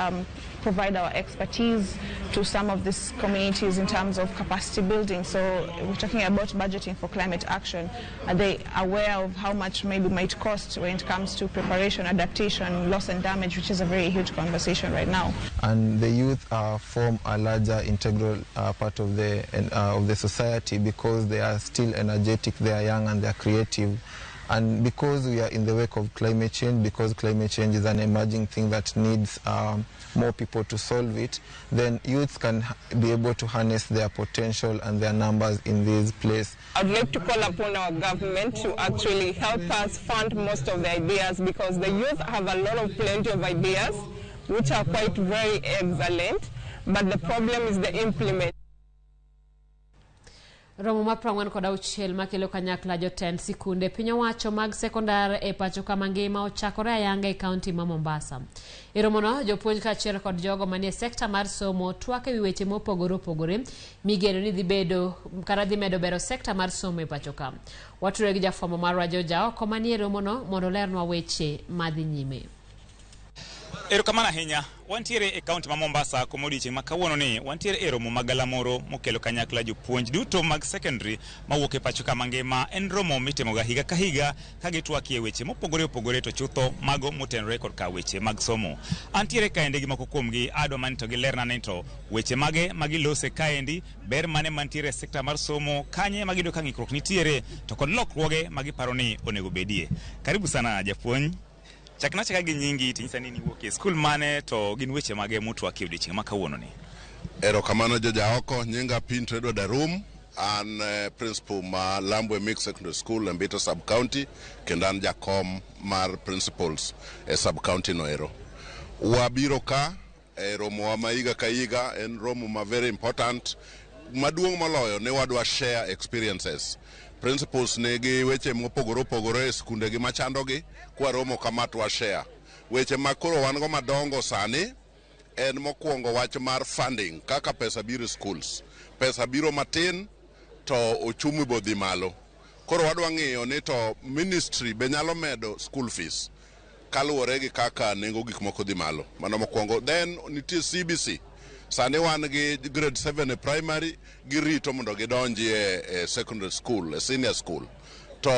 provide our expertise to some of these communities in terms of capacity building. So we're talking about budgeting for climate action. Are they aware of how much maybe might cost when it comes to preparation, adaptation, loss and damage, which is a very huge conversation right now. And the youth form a larger integral part of the society because they are still energetic, they are young and they are creative. And because we are in the wake of climate change, because climate change is an emerging thing that needs more people to solve it, then youths can be able to harness their potential and their numbers in this place. I'd like to call upon our government to actually help us fund most of the ideas, because the youth have a lot of plenty of ideas, which are quite very excellent, but the problem is the implement. Romo mar 46 makelo kanyakla jotend sikunde piny owacho mag sekondar e pacho kama ngima ochakore ayanga e kaunti ma Mombasa. E romono jopuonj kaachiel kod jogo manie sekta mar somo twak ewi weche mopogore opogore migeno ni dhi bedo kata dhi medo bero sekta mar somo e pacho ka. Watudore gi jafwambo marwa Joja oko manie romono mondo olernwa weche madhi nyime. Erokamano ahinya. Wantiere e kaunti ma Mombasa kuma odiochieng' ma kawuono ni wantiere e romo mag galamoro mokelo kanyakla jopuonj duto mag secondary mawuok e pacho ka mangima. En romo mitimoga higa ka higa ka gitwakie weche mopogore opogore to chutho mago motenore kod ka weche mag somo. Antiere kaendi gi moko kuomgi adwa mani to gilerna ni to weche mage magilose kaendi, ber mane mantiere e sekta mar somo, kanye magiyudo ka ng'ikruok nitiere to kod lokruoge magiparo ni onego bedie. Karibu sana japuonj. Chakna chaka gi nyingi tinyisa ni niwuok e skul mane to gin weche mage mutwakie odiochieng' ma kawuono ni. Erokamano Jojaoko, nyinga Pinto Edward Arum, an principal ma Lambwe Mixed Secondary School e Mbito Sub County, kendo an jakom mar principals e sub county no ero. Wabiro ka e romowa ma higa ka higa, en romo ma very important. Maduong' moloyo ne wadwa share experiences. Principals nigi weche mopogore opogore e skundegi machandogi, kwaromo kama to washare. Weche ma koro wan go madongo sani en mokwongo wach mar funding, kaka pesa biro e schools. Pesa biro matin to ochumi bo dhi malo. Koro wadwa ng'iyo ni to ministry be nyalo medo school fees kaluwore gi kaka nengo gik moko dhi malo. Mano mokwongo. Then nitie CBC. Sani wan gi grade 7 e primary, girito mondo gidonji e secondary school, e senior school. To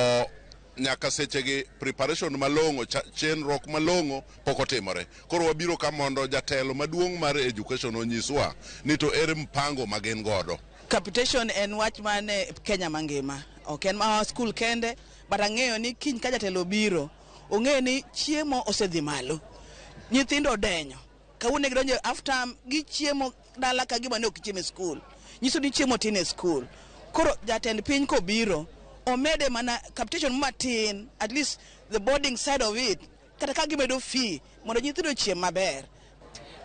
nyaka sechegi preparation malong'o, chenruok malong'o pok otimore. Koro wabiro ka mondo jatelo maduong' mar education onyiswa ni to ere mpango ma gin godo. Capitation en wach mane Kenya mangima. Ok en ma school kende, but ang'eyo ni kiny ka jatelo obiro, ong'eyo ni chiemo osedhi malo. Nyithindo odenyo. Kawuono gidonjo after gichiemo dala ka gima ne ok chiemo e school. Nyiso ni chiemo tin e school. Koro jatend piny kobiro, omede mana capitation matin, at least the boarding side of it, kata ka gimedo fee mondo nyithindo ochiem maber.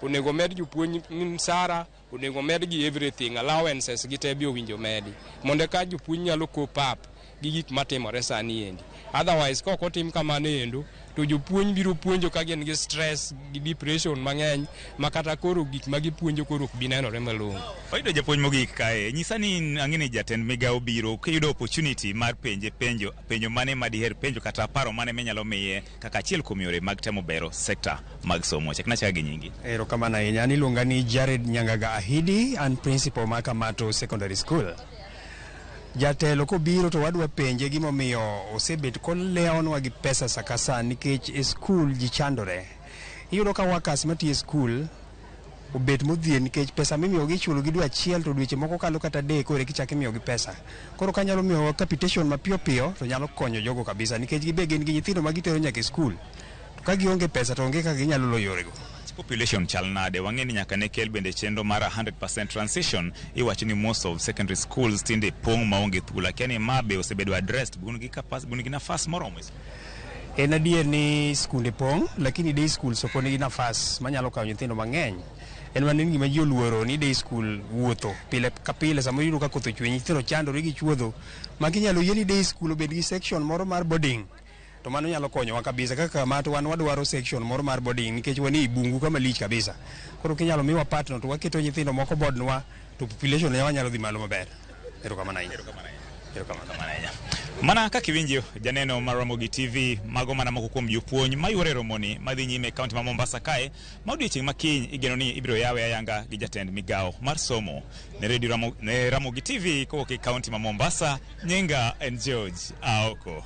Onego med jopuonj msara, onego med gi everything, allowances gi te bi owinjo medi mondo ka jopuonj nyalo cope up gi gik matimore sani endi. Otherwise kok otim kamano endo to jopuonj biro puonjo ka gin gi stress gi depression mang'eny ma kata koro gik ma gipuonjo koro ok bi nenore malong'o. Wayudo japuonj mogik kae, nyisa ni ang'e ni jatend migawo biro kiyudo opportunity mar penje penjo, penjo mane ma diher penjo kata paro mane minyalo miye kaka achiel kuom yore mag temo bero sekta mag somo. Chakna chaka gi nyingi. Erokamano ahinya. An iluonga ni Jared Nyangaga Ahidi, an principal mar Kamato Secondary School. Jatelo kobiro to wadwa penje gimomiyo osebet kolewonwa gi pesa sa ka sa nikech e skul ji chandore. Iyudo ka workers matiyo e skul obet modhier nikech pesa mimiyogi ichulo gi dwe achiel to dweche moko kalo kata 3 koro eka imiyogi pesa. Koro kanyalo miyowa capitation mapiyo piyo to nyalo konyo jogo kabisa nikech gibe gin gi nyithindo ma gitero nyaka e skul. To ka gionge pesa to onge kaka ginyalo loyo yorego. Population chal nade? Wang'e ni nyaka ne kel bende chenro mar 100% transition. Iwacho ni most of secondary schools tinde pong' maonge thuolo. Akia ni ma be osebedo addressed, un gi capacity, un gi nafas moromo? En adier ni skunde pong', lakini day schools ok nigi nafas manyalo kawo nyithindo mang'eny. En mana ni gima ji oluoro ni day school wuotho pile ka pile, sama iyudo ka koth ochwe nyithindo chandore gi chuodho. Ma kinyalo yie ni day school obed gi section moro mar boarding, to mano nyalo konyowa kabisa. Kaka kama to wan wadwaro section moro mar boarding nikech wan ei bungu kama lich kabisa. Koro kinyalo miwa partner to waketo nyithindo moko boardnwa to population ne wanyalo dhi malo maber. Erokamano ahinya. Erokamano ahinya. Mana kaka iwinjo janeno mar Ramogi TV, mago mana moko kuom jopuonj mayuore romoni madhi nyime e kaunti ma Mombasa kae, ma odiochieng' ma kiny igeno ni ibiro yawe ayanga gi jatend migawo mar somo. Ne Radio ne Ramogi TV kowuok e kaunti ma Mombasa, nyinga en George Aoko.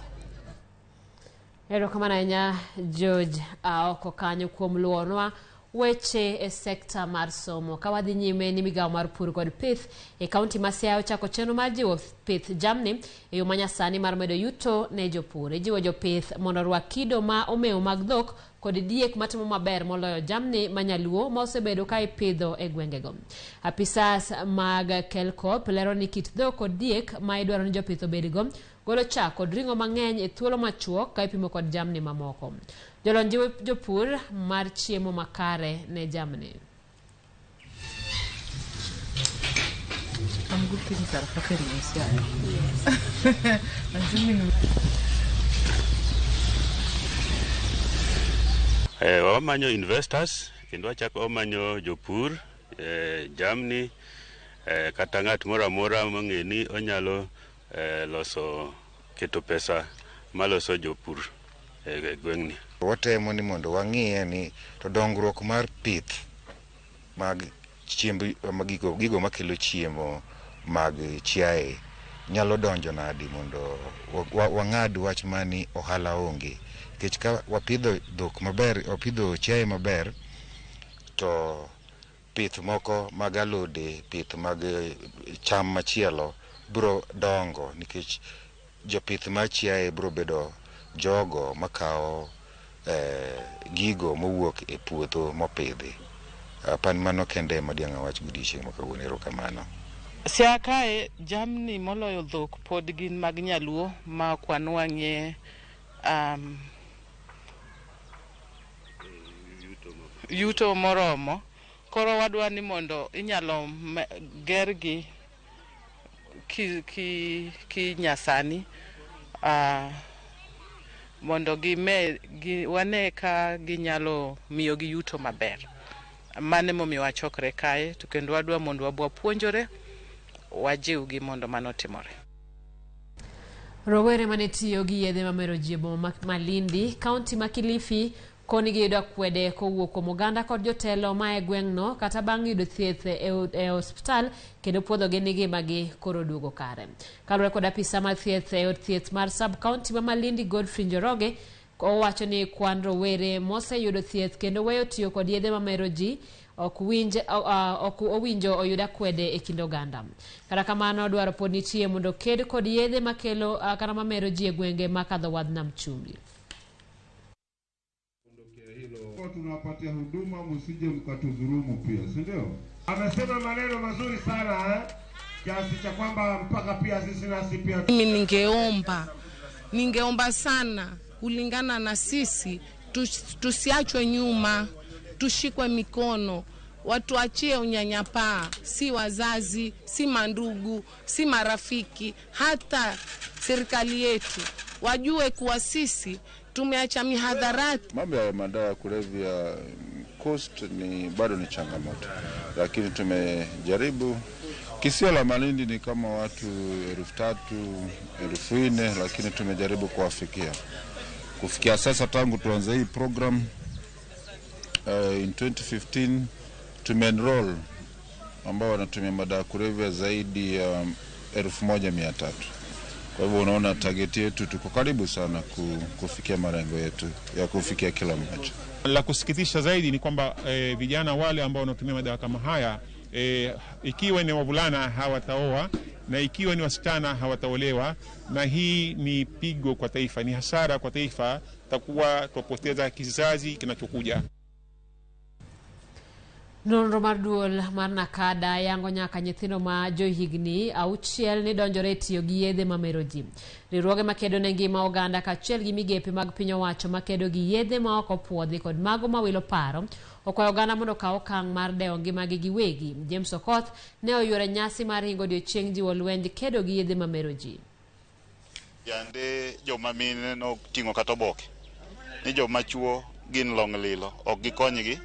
Erokamano ahinya George Aoko kanyo kuom luwonwa weche e sekta mar somo. Ka wadhi nyime ni migawo mar pur kod pith e kaunti ma Siaya ochako chenro mar jiwo pith jamni e yo manyasani mar medo yuto ne jopur. Ijiwo jopith mondo orwak kido ma omewo mag dhok kod diek matimo maber moloyo jamni ma nyaluo ma osebedo ka ipidho e gwengego. Apisas mag Kelkop lero ni kit dhok kod diek ma idwaro ni jopith obedgo golo chak kod ring'o mang'eny e thuolo machuok ka ipimo kod jamni mamoko. Jolony jiwo jopur mar chiemo makare ne jamni. Some good things are happening in Siaya. Yes. Assuming wamanyo investors kendo wachako wamanyo jopur, jamni, kata ng'at moro amora mong'e ni onyalo loso keto pesa maloso jopur e gweng'ni. Watemo ni mondo wang'iye ni to dongruok mar pith mag chiemb gigo makelo chiemo mag chiaye nyalo donjo nadi mondo wang'ad wach mani ohala onge. Nikech ka wapidho dhok maber, wapidho chiaye maber, to pith moko mag alode, pith mag cham machielo biro dongo nikech jopith mar chiaye biro bedo jogo makawo gigo mowuok e puodho mopidhi. Apan mano kende ema diang' awach godiochieng' ma kawuono. Erokamano. Siaya kae jamni moloyo dhok pod gin mag nyaluo ma ok wanwang'ie yuto moromo. Koro wadwa ni mondo inyalo gergi ki nyasani mondo wane ka ginyalo miyogi yuto maber. Mano emomiyo wachokre kae to kendo wadwa mondo wabwa puonjore, wajiwgi mondo mano otimore. Rowere mane tiyo gi yedhe mamero ji e boma ma Malindi, kaunti ma Kilifi, koni giyudo akwede kowuok kuom oganda kod jotelo ma e gweng'no kata bang' yudo thieth e osiptal kendo puodhogi ni ngimagi koro duogo kare. Kaluwore kod apisa mar thieth e od thieth mar sub county ma Malindi Godfrey Njoroge, owacho ni kwan rowere moseyudo thieth kendo weyo tiyo kod yedhe mamero ji ok owinjo oyud akwede e kind oganda. Kata kamano dwaro pod nitie mondo ked kod yedhe makelo kata mamero ji e gwenge makadho wadh nam chumbi. Tunawapatia huduma, msije mkatudhulumu pia, si ndio? Amesema maneno mazuri sana kiasi cha kwamba mpaka pia sisi nasi pia. Mimi ningeomba sana kulingana na sisi tusiachwe nyuma, tushikwe mikono, watuachie unyanyapaa, si wazazi, si mandugu, si marafiki, hata serikali yetu wajue kuwa sisi tumeacha mihadharati. Mambo ya madawa ya kulevya coast ni bado ni changamoto, lakini tumejaribu. Kisio la Malindi ni kama watu 3,000, 4,000, lakini tumejaribu kuwafikia. Kufikia sasa tangu tuanze hii program in 2015 tumeenroll ambao wanatumia madawa ya kulevya zaidi ya 1,300. Kwa hivyo unaona target yetu tuko karibu sana kufikia malengo yetu ya kufikia kila mmoja. La kusikitisha zaidi ni kwamba vijana wale ambao wanatumia madawa kama haya ikiwa ni wavulana hawataoa na ikiwa ni wasichana hawataolewa, na hii ni pigo kwa taifa, ni hasara kwa taifa, takuwa tupoteza kizazi kinachokuja. Nonro mar duol mar NACADA yango nyaka nyithindo ma johigni 6 ni donjore e tiyo gi yedhe mamero ji. Riwruoge makedo ne ngima oganda kaachiel gi migepe mag piny owacho makedo gi yedhe ma ok opuodhi kod mago mawilo paro okwayo oganda mondo okaw okang' mar dewo ngimagi giwegi. James Okoth ne oyuoro nyasi mar hingo odiochieng' jiwo lwenj kedo gi yedhe mamero ji. Yande joma mine noting'o kata oboke ni joma chuo gin long lilo ok gikonygi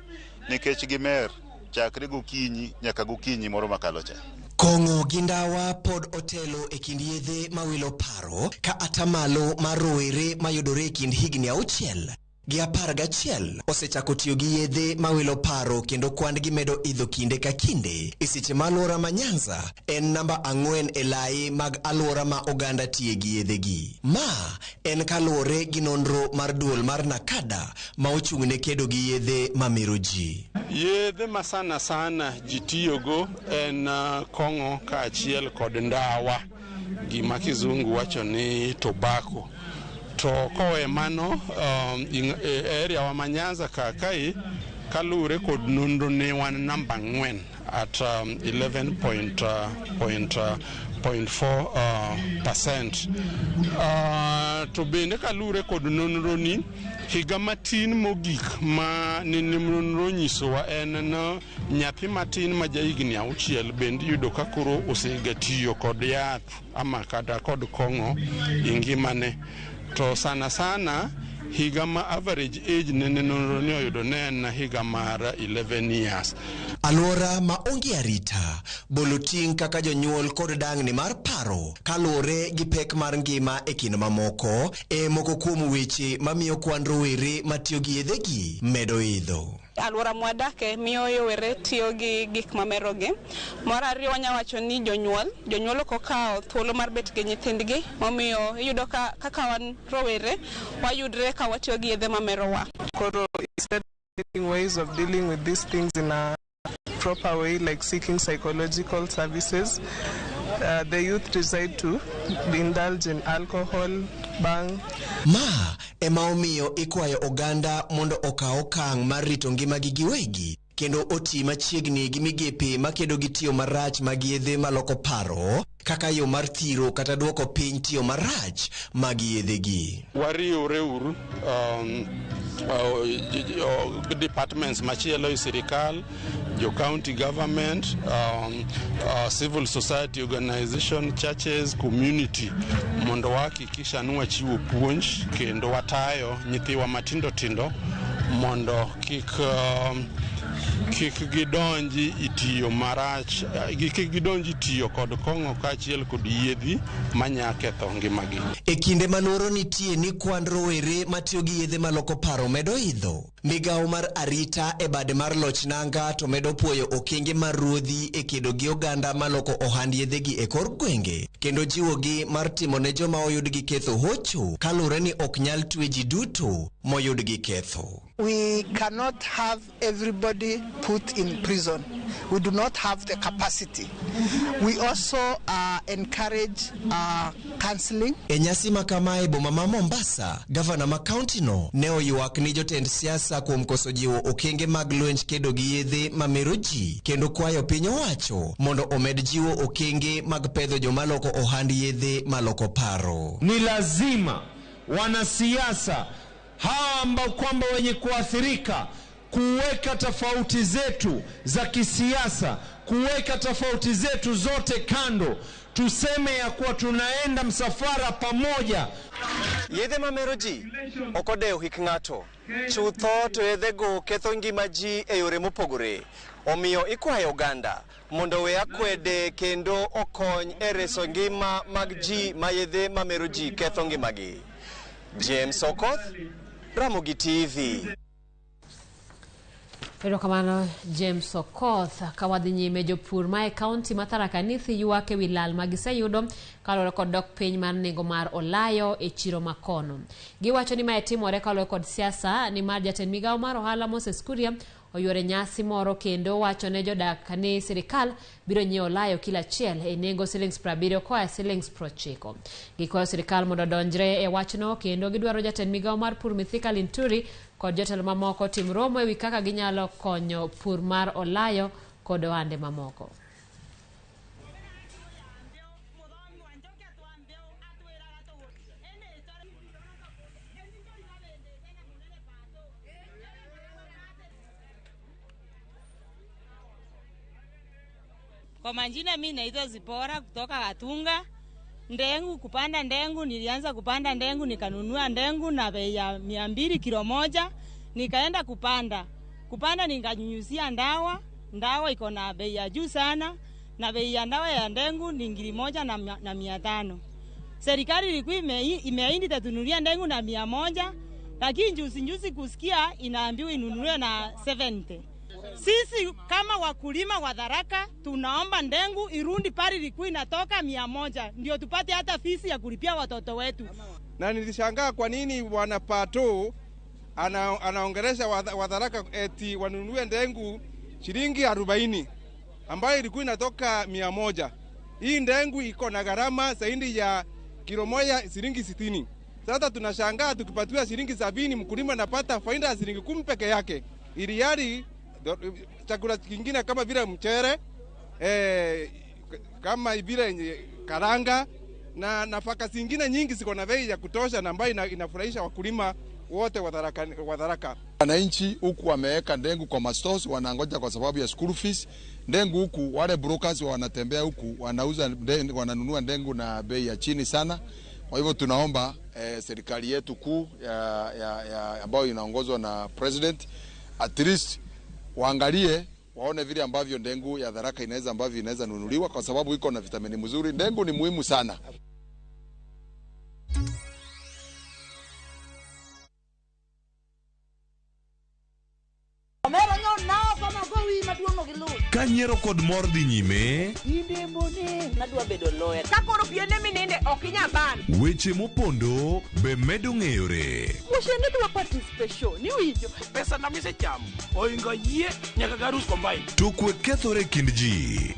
nikech gimer chakre gokinyi nyaka gokinyi moro makalo cha. Kong'o gi ndawa pod otelo e kind yedhe mawilo paro ka atamalo mar rowere mayudore e kind higni 6 gi 11 osechako tiyo gi yedhe mawilo paro kendo kwan-gi medo idho kinde ka kinde. E seche ma alwora ma Nyanza en namba 4 e lai mag alwora ma oganda tiye gi yedhegi. Ma en kaluwore gi nonro mar duol mar NACADA ma ochung' ne kedo gi yedhe mamero ji. Yedhe ma sana sana ji tiyogo en kong'o kaachiel kod ndawa, gima kizungu wacho ni tobacco. To kowe mano e area wa ma Nyanza kae kaluwore kod nonro ne wan namba 4 at 11.4%. To bende kaluwore kod nonro ni higa matin mogik ma nene nonro nyisowa en no nyathi matin ma jahigni 6 bende yudo ka koro osega tiyo kod yath ama kata kod kong'o e ngimane. To sana sana higa ma average age nene nonro ni oyudo ne en higa mar 11 years. Alwora ma onge arita bolo ting' kaka jonyuol kod dang'ni mar paro kaluwore gi pek mar ngima e kind mamoko e moko kuom weche mamiyo kwan rowere matiyo gi yedhegi medo idho. Alwora mwadake miyo rowere tiyo gi gik mamerogi. Mar ariyo wanya wacho ni jonyuol ok okawo thuolo mar bet gi nyithindgi, momiyo iyudo ka kaka wan rowere wayudre ka watiyo gi yedhe mamerowa. Koro instead of ways of dealing with these things in a proper way, like seeking psychological services, the youth decide to indulge in alcohol, bang. Ma ema omiyo ikwayo oganda mondo okaw okang' mar rito ngimagi giwegi kendo oti machiegni gi migepe makedo gi tiyo marach mag yedhe maloko paro kaka yo mar thiro kata duoko piny tiyo marach mag yedhegi. Wariwre uru departments machielo e sirikal, jo county government, civil society organization, churches, community mondo wahakikisha ni wachiwo puonj kendo watayo nyithiwa matindo tindo mondo kik gidonji itiyo marach, kik gidonji tiyo kod kong'o kaachiel kod yedhi manya ketho ngimagi. E kinde ma luoro nitie ni kwan rowere matiyo gi yedhe maloko paro medo idho, migawo mar arita e bade mar loch nanga to medo puoyo okenge mar ruodhi e kedo gi oganda maloko ohand yedhegi e kor gwenge kendo jiwogi mar timo ne joma oyud gi ketho hocho kaluwore ni ok nyal twe ji duto moyud gi ketho. We cannot have everybody put in prison. We do not have the capacity. We also encourage counseling. E nyasi ma kama e boma ma Mombasa, gavana ma kaunti no ne oywak ni jotend siasa kuom koso jiwo okenge mag lwenj kedo gi yedhe mamero ji kendo kwayo piny owacho mondo omed jiwo okenge mag pedho joma loko ohand yedhe maloko paro. Ni lazima wanasiasa hawa ambao kwamba wenye kuathirika kuweka tofauti zetu za kisiasa, kuweka tofauti zetu zote kando, tuseme ya kuwa tunaenda msafara pamoja. Yedhe mamero ji ok odewo hik ng'ato chutho, to yedhego ketho ngima ji e yore mopogore. Omiyo ikwayo oganda mondo owe akwede kendo okony e reso ngima mag ji ma yedhe mamero ji ketho ngimagi. James Okoth, Ramogi TV. Erokamano James Okoth. Ka wadhi nyime, jopur ma e kaunti ma Tharaka Nithi ywak ewi lal ma giseyudo kaluwore kod dok piny mar nengo mar olayo e chiro ma kono. Giwacho ni mae timore kaluwore kod siasa nimar jatend migawo mar ohala Moses Kuria oyuoro nyasi moro kendo wacho ne jodak ni sirikal biro nyiewo olayo kilo achiel e nengo silings 70 koa e silings 90. Gikwayo sirikal mondo odonjre e wachno kendo gidwaro jatend migawo mar pur Mithika Linturi kod jotelo mamoko tim romo ewi kaka ginyalo konyo pur mar olayo kod ohande mamoko. Kwa majina mimi naitwa Zipora kutoka Gatunga. Ndengu, kupanda ndengu, nilianza kupanda ndengu, nikanunua ndengu na bei ya 200 kilo moja, nikaenda kupanda. Kupanda nikanyunyuzia ndawa, ndawa iko na bei ya juu sana, na bei ya ndawa ya ndengu ni ngiri moja na 500. Serikali ilikuwa imeahidi itatununulia ndengu na 100, lakini juzi kusikia inaambiwa inunuliwe na 70. Sisi kama wakulima wa Tharaka tunaomba ndengu irundi pale ilikuwa inatoka 100 ndio tupate hata fisi ya kulipia watoto wetu. Na nilishangaa kwa nini Bwana Pato anaongelesha wa Tharaka eti wanunue ndengu shilingi 40 ambayo ilikuwa inatoka 100. Hii ndengu iko na gharama zaidi ya kilo moja shilingi 60. Sasa tunashangaa tukipatiwa shilingi 70 mkulima anapata faida ya shilingi 10 peke yake. Ili chakula kingine kama vile mchere, kama vile karanga na nafaka zingine nyingi ziko na bei ya kutosha na ambayo inafurahisha wakulima wote wa Tharaka. Wananchi huku wameweka ndengu kwa mastores, wanangoja kwa sababu ya school fees. Ndengu huku wale brokers wanatembea huku wanauza ndengu, wananunua ndengu na bei ya chini sana. Kwa hivyo tunaomba serikali yetu kuu ya ambayo inaongozwa na president at least waangalie waone vile ambavyo ndengu ya Tharaka inaweza ambavyo inaweza nunuliwa kwa sababu iko na vitamini mzuri. Ndengu ni muhimu sana. Kanyiero kod mor dhi nyime. Weche mopondo be medo ng'eyore. To kwe kethore kind ji.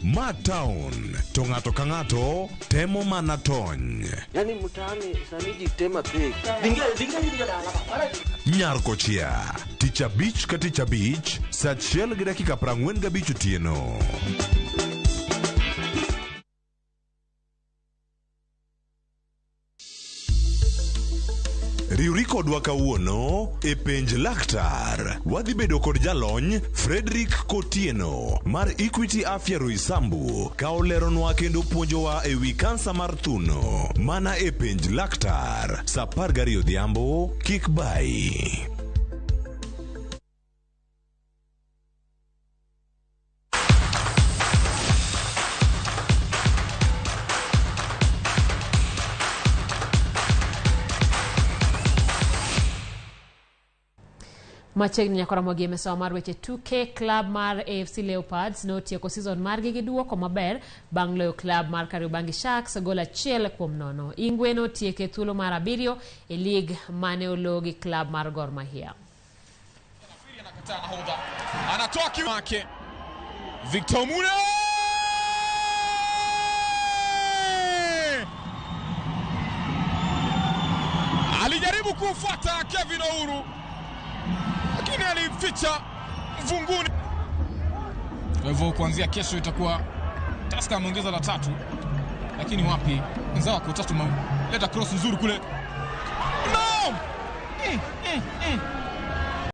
Ma town to ng'ato ka ng'ato temo mana tony. Nyar kochia tich abich ka tich abich saa 1:45 otieno. Riwri kodwa kawuono e penj laktar. Wadhi bedo kod jalony Frederick Kotieno mar Equity Afya Roysambu ka oleronwa kendo puonjowa ewi kansa mar thuno. Mana e penj laktar saa 12 odhiambo. Kik bai. Machiegni nyaka Ramogi e misawa mar weche tuke. Club mar AFC Leopards notieko season margi gi duoko maber bang' loyo club mar Kariobangi Sharks gol 1-0. Ingwe notieke thuolo mar 7 e lig mane olo gi club mar Gor Mahia. Anatoa kiwake Victor Mune alijaribu kufuata Kevin Ouru lakini alificha mvunguni. Kwa hivyo kuanzia kesho itakuwa Tusker ameongeza la tatu, lakini wapi wenzao wako tatu. Leta cross nzuri kule. No!